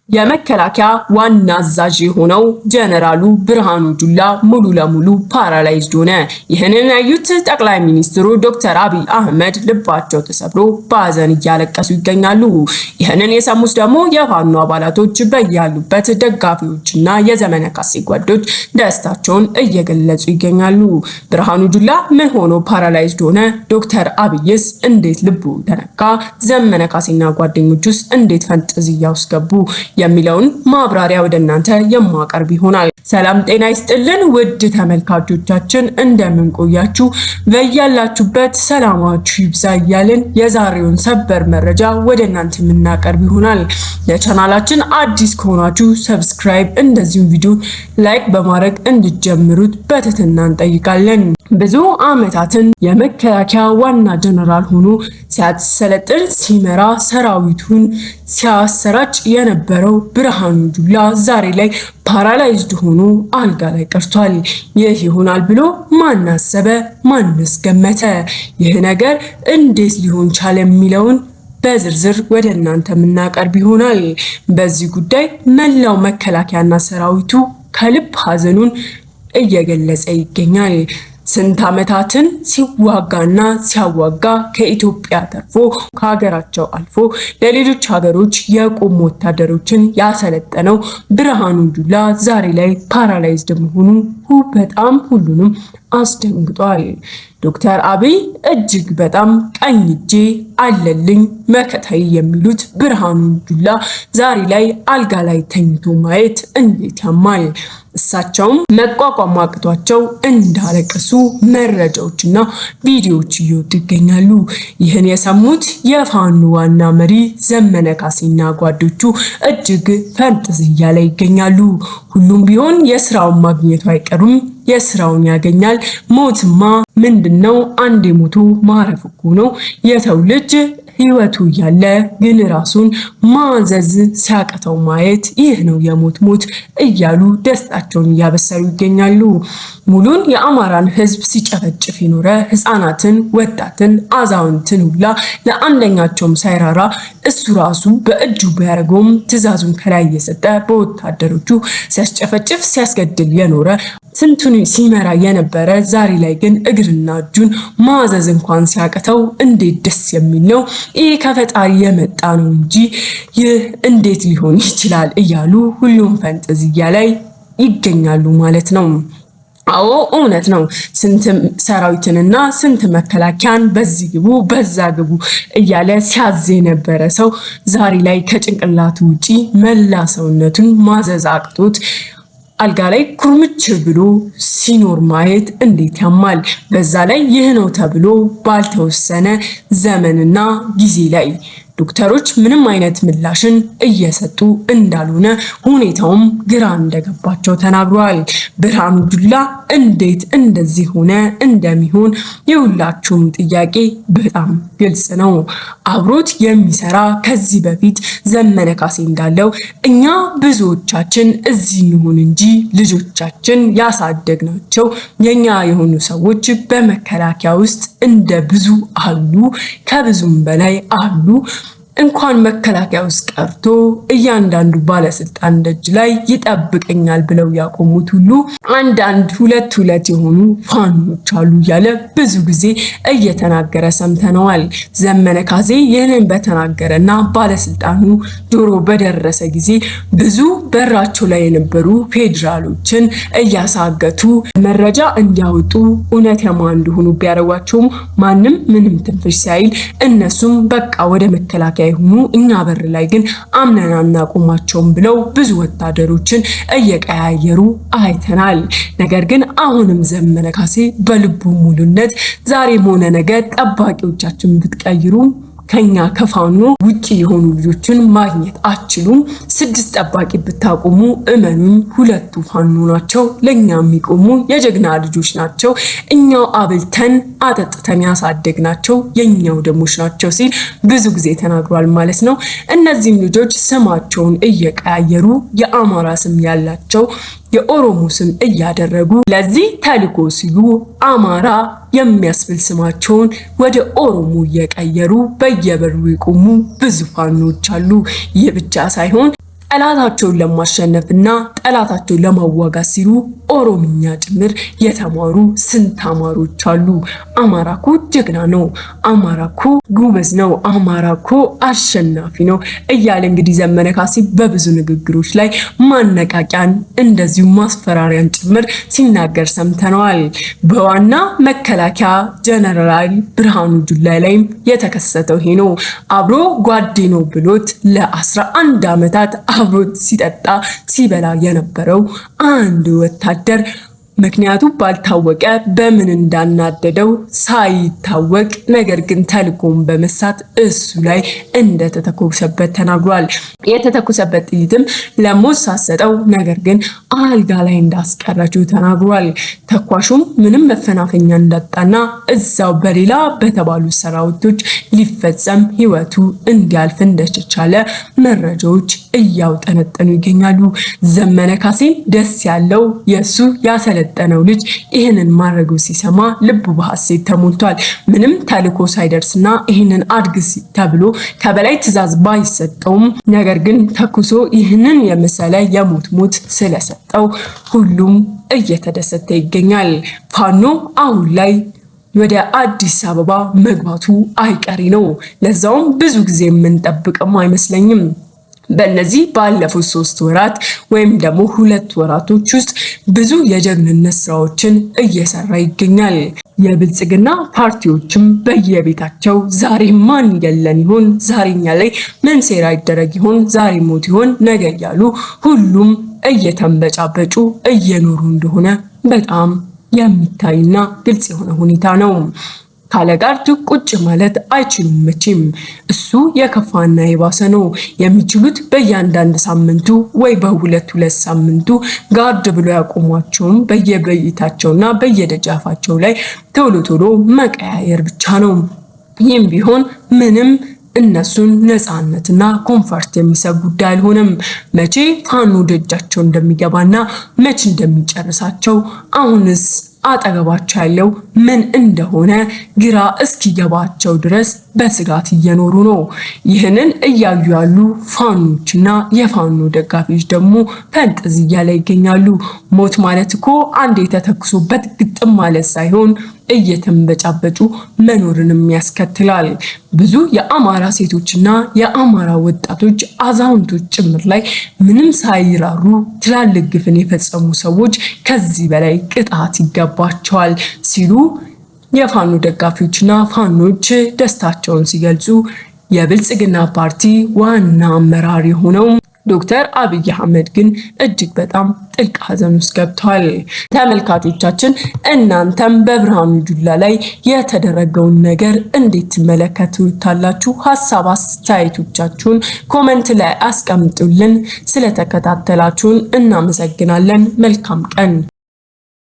የመከላከያ ዋና አዛዥ የሆነው ጀነራሉ ብርሃኑ ጁላ ሙሉ ለሙሉ paralyzed ሆነ። ይህንን ያዩት ጠቅላይ ሚኒስትሩ ዶክተር አብይ አህመድ ልባቸው ተሰብሮ በሀዘን እያለቀሱ ይገኛሉ። ይህንን የሰሙት ደግሞ የፋኖ አባላቶች በያሉበት ደጋፊዎችና የዘመነ ካሴ ጓዶች ደስታቸውን እየገለጹ ይገኛሉ። ብርሃኑ ጁላ ምን ሆኖ paralyzed ሆነ? ዶክተር አብይስ እንዴት ልቡ ተነካ? ዘመነ ካሴና ጓደኞቹስ እንዴት ፈንጠዝያ ውስጥ ገቡ? የሚለውን ማብራሪያ ወደ እናንተ የማቀርብ ይሆናል። ሰላም ጤና ይስጥልን ውድ ተመልካቾቻችን፣ እንደምን ቆያችሁ? በያላችሁበት ሰላማችሁ ይብዛ እያልን የዛሬውን ሰበር መረጃ ወደ እናንተ የምናቀርብ ይሆናል። ለቻናላችን አዲስ ከሆናችሁ subscribe፣ እንደዚሁም ቪዲዮ like በማድረግ እንድትጀምሩት በትህትና እንጠይቃለን። ብዙ ዓመታትን የመከላከያ ዋና ጀነራል ሆኖ ሲያሰለጥን፣ ሲመራ፣ ሰራዊቱን ሲያሰራጭ የነበረው ብርሃኑ ጁላ ዛሬ ላይ paralyzed ሆኖ አልጋ ላይ ቀርቷል። ይህ ይሆናል ብሎ ማን አሰበ? ማንስ ገመተ? ይህ ነገር እንዴት ሊሆን ቻለ የሚለውን በዝርዝር ወደ እናንተ የምናቀርብ ይሆናል። በዚህ ጉዳይ መላው መከላከያና ሰራዊቱ ከልብ ሀዘኑን እየገለጸ ይገኛል። ስንት ዓመታትን ሲዋጋና ሲያዋጋ ከኢትዮጵያ ተርፎ ከሀገራቸው አልፎ ለሌሎች ሀገሮች የቆሙ ወታደሮችን ያሰለጠነው ብርሃኑ ጁላ ዛሬ ላይ paralyzed መሆኑ በጣም ሁሉንም አስደንግጧል። ዶክተር አብይ እጅግ በጣም ቀኝ እጄ አለልኝ መከታዬ የሚሉት ብርሃኑ ጁላ ዛሬ ላይ አልጋ ላይ ተኝቶ ማየት እንዴት ያማል! እሳቸውም መቋቋም አቅቷቸው እንዳለቀሱ መረጃዎችና ቪዲዮዎች እየወጡ ይገኛሉ። ይህን የሰሙት የፋኖ ዋና መሪ ዘመነ ካሴና ጓዶቹ እጅግ ፈንጠዝያ ላይ ይገኛሉ። ሁሉም ቢሆን የስራውን ማግኘቱ አይቀሩም፣ የስራውን ያገኛል። ሞትማ ምንድነው? አንዴ ሞቶ ማረፍ እኮ ነው። የሰው ልጅ ህይወቱ እያለ ግን ራሱን ማዘዝ ሲያቅተው ማየት ይህ ነው የሞት ሞት እያሉ ደስታቸውን እያበሰሩ ይገኛሉ። ሙሉን የአማራን ህዝብ ሲጨፈጭፍ የኖረ ህፃናትን፣ ወጣትን፣ አዛውንትን ሁላ ለአንደኛቸውም ሳይራራ እሱ ራሱ በእጁ ቢያደርገውም ትዕዛዙን ከላይ እየሰጠ በወታደሮቹ ሲያስጨፈጭፍ ሲያስገድል የኖረ፣ ስንቱን ሲመራ የነበረ ዛሬ ላይ ግን እግርና እጁን ማዘዝ እንኳን ሲያቅተው እንዴት ደስ የሚል ነው። ይህ ከፈጣሪ የመጣ ነው እንጂ ይህ እንዴት ሊሆን ይችላል እያሉ ሁሉም ፈንጠዝያ ላይ ይገኛሉ ማለት ነው። አዎ፣ እውነት ነው። ስንት ሰራዊትንና ስንት መከላከያን በዚህ ግቡ በዛ ግቡ እያለ ሲያዝ የነበረ ሰው ዛሬ ላይ ከጭንቅላቱ ውጪ መላ ሰውነቱን ማዘዝ አቅቶት አልጋ ላይ ኩርምች ብሎ ሲኖር ማየት እንዴት ያማል! በዛ ላይ ይህ ነው ተብሎ ባልተወሰነ ዘመንና ጊዜ ላይ ዶክተሮች ምንም አይነት ምላሽን እየሰጡ እንዳልሆነ፣ ሁኔታውም ግራ እንደገባቸው ተናግረዋል። ብርሃኑ ጁላ እንዴት እንደዚህ ሆነ እንደሚሆን የሁላችሁም ጥያቄ በጣም ግልጽ ነው። አብሮት የሚሰራ ከዚህ በፊት ዘመነ ካሴ እንዳለው እኛ ብዙዎቻችን እዚህ እንሁን እንጂ ልጆቻችን ያሳደግናቸው የኛ የሆኑ ሰዎች በመከላከያ ውስጥ እንደ ብዙ አሉ፣ ከብዙም በላይ አሉ። እንኳን መከላከያ ውስጥ ቀርቶ እያንዳንዱ ባለስልጣን ደጅ ላይ ይጠብቀኛል ብለው ያቆሙት ሁሉ አንዳንድ ሁለት ሁለት የሆኑ ፋኖች አሉ እያለ ብዙ ጊዜ እየተናገረ ሰምተነዋል። ዘመነ ካሴ ይህንን በተናገረና ባለስልጣኑ ጆሮ በደረሰ ጊዜ ብዙ በራቸው ላይ የነበሩ ፌዴራሎችን እያሳገቱ መረጃ እንዲያወጡ እውነት የማን እንደሆኑ ቢያደርጓቸውም ማንም ምንም ትንፍሽ ሳይል እነሱም በቃ ወደ መከላከያ ይሁኑ፣ እኛ በር ላይ ግን አምነን አናቆማቸውም ብለው ብዙ ወታደሮችን እየቀያየሩ አይተናል። ነገር ግን አሁንም ዘመነ ካሴ በልቡ ሙሉነት ዛሬም ሆነ ነገ ጠባቂዎቻችን ብትቀይሩ ከኛ ከፋኖ ውጪ የሆኑ ልጆችን ማግኘት አትችሉም። ስድስት ጠባቂ ብታቆሙ እመኑኝ ሁለቱ ፋኖ ናቸው፣ ለእኛ የሚቆሙ የጀግና ልጆች ናቸው። እኛው አብልተን አጠጥተን ያሳደግናቸው የኛው ደሞች ናቸው ሲል ብዙ ጊዜ ተናግሯል ማለት ነው። እነዚህም ልጆች ስማቸውን እየቀያየሩ የአማራ ስም ያላቸው የኦሮሞ ስም እያደረጉ ለዚህ ተልዕኮ ሲሉ አማራ የሚያስብል ስማቸውን ወደ ኦሮሞ እየቀየሩ በየበሩ የቆሙ ብዙ ፋኖች አሉ። ይህ ብቻ ሳይሆን ጠላታቸውን ለማሸነፍና ጠላታቸውን ለማዋጋት ሲሉ ኦሮምኛ ጭምር የተማሩ ስንት አማሮች አሉ። አማራ እኮ ጀግና ነው፣ አማራ እኮ ጎበዝ ነው፣ አማራ እኮ አሸናፊ ነው እያለ እንግዲህ ዘመነ ካሴ በብዙ ንግግሮች ላይ ማነቃቂያን እንደዚሁ ማስፈራሪያን ጭምር ሲናገር ሰምተነዋል። በዋና መከላከያ ጀነራል ብርሃኑ ጁላ ላይም የተከሰተው ይሄ ነው። አብሮ ጓዴ ነው ብሎት ለ11 ዓመታት አብሮት ሲጠጣ ሲበላ የነበረው አንድ ወታደር ምክንያቱ ባልታወቀ በምን እንዳናደደው ሳይታወቅ ነገር ግን ተልእኮውን በመሳት እሱ ላይ እንደተተኮሰበት ተናግሯል። የተተኮሰበት ጥይትም ለሞት ሳሰጠው ነገር ግን አልጋ ላይ እንዳስቀረችው ተናግሯል። ተኳሹም ምንም መፈናፈኛ እንዳጣና እዛው በሌላ በተባሉ ሰራዊቶች ሊፈጸም ህይወቱ እንዲያልፍ እንደተቻለ መረጃዎች እያውጠነጠኑ ይገኛሉ። ዘመነ ካሴም ደስ ያለው የሱ ያሰለጠነው ልጅ ይህንን ማድረጉ ሲሰማ ልቡ በሐሴት ተሞልቷል። ምንም ተልዕኮ ሳይደርስና ይህንን አድርግ ተብሎ ከበላይ ትዕዛዝ ባይሰጠውም ነገር ግን ተኩሶ ይህንን የመሰለ የሞት ሞት ስለሰጠው ሁሉም እየተደሰተ ይገኛል። ፋኖ አሁን ላይ ወደ አዲስ አበባ መግባቱ አይቀሬ ነው። ለዛውም ብዙ ጊዜ የምንጠብቅም አይመስለኝም። በእነዚህ ባለፉት 3 ወራት ወይም ደግሞ 2 ወራቶች ውስጥ ብዙ የጀግንነት ስራዎችን እየሰራ ይገኛል። የብልጽግና ፓርቲዎችም በየቤታቸው ዛሬ ማን ይገለን ይሆን፣ ዛሬ እኛ ላይ ምን ሴራ ይደረግ ይሆን፣ ዛሬ ሞት ይሆን ነገ እያሉ ሁሉም እየተንበጫበጩ እየኖሩ እንደሆነ በጣም የሚታይና ግልጽ የሆነ ሁኔታ ነው። ካለጋርድ ቁጭ ማለት አይችሉም መቼም። እሱ የከፋና የባሰ ነው። የሚችሉት በእያንዳንድ ሳምንቱ ወይ በሁለት ሁለት ሳምንቱ guard ብሎ ያቆሟቸውም በየቤታቸውና በየደጃፋቸው ላይ ቶሎ ቶሎ መቀያየር ብቻ ነው። ይህም ቢሆን ምንም እነሱን ነፃነትና comfort የሚሰጥ ጉዳይ አልሆነም። መቼ ፋኖ ደጃቸው እንደሚገባና መቼ እንደሚጨርሳቸው አሁንስ አጠገባቸው ያለው ምን እንደሆነ ግራ እስኪገባቸው ድረስ በስጋት እየኖሩ ነው። ይህንን እያዩ ያሉ ፋኖችና የፋኖ ደጋፊዎች ደግሞ ፈንጠዝያ ላይ ይገኛሉ። ሞት ማለት እኮ አንድ የተተኩሶበት ግጥም ማለት ሳይሆን እየተንበጫበጩ መኖርንም ያስከትላል። ብዙ የአማራ ሴቶችና የአማራ ወጣቶች አዛውንቶች ጭምር ላይ ምንም ሳይራሩ ትላልቅ ግፍን የፈጸሙ ሰዎች ከዚህ በላይ ቅጣት ይገባቸዋል ሲሉ የፋኖ ደጋፊዎችና ፋኖች ደስታቸውን ሲገልጹ፣ የብልጽግና ፓርቲ ዋና አመራር የሆነው ዶክተር አብይ አህመድ ግን እጅግ በጣም ጥልቅ ሐዘን ውስጥ ገብተዋል። ተመልካቾቻችን እናንተም በብርሃኑ ጁላ ላይ የተደረገውን ነገር እንዴት ትመለከቱታላችሁ? ሀሳብ አስተያየቶቻችሁን comment ላይ አስቀምጡልን። ስለተከታተላችሁን እናመሰግናለን። መልካም ቀን።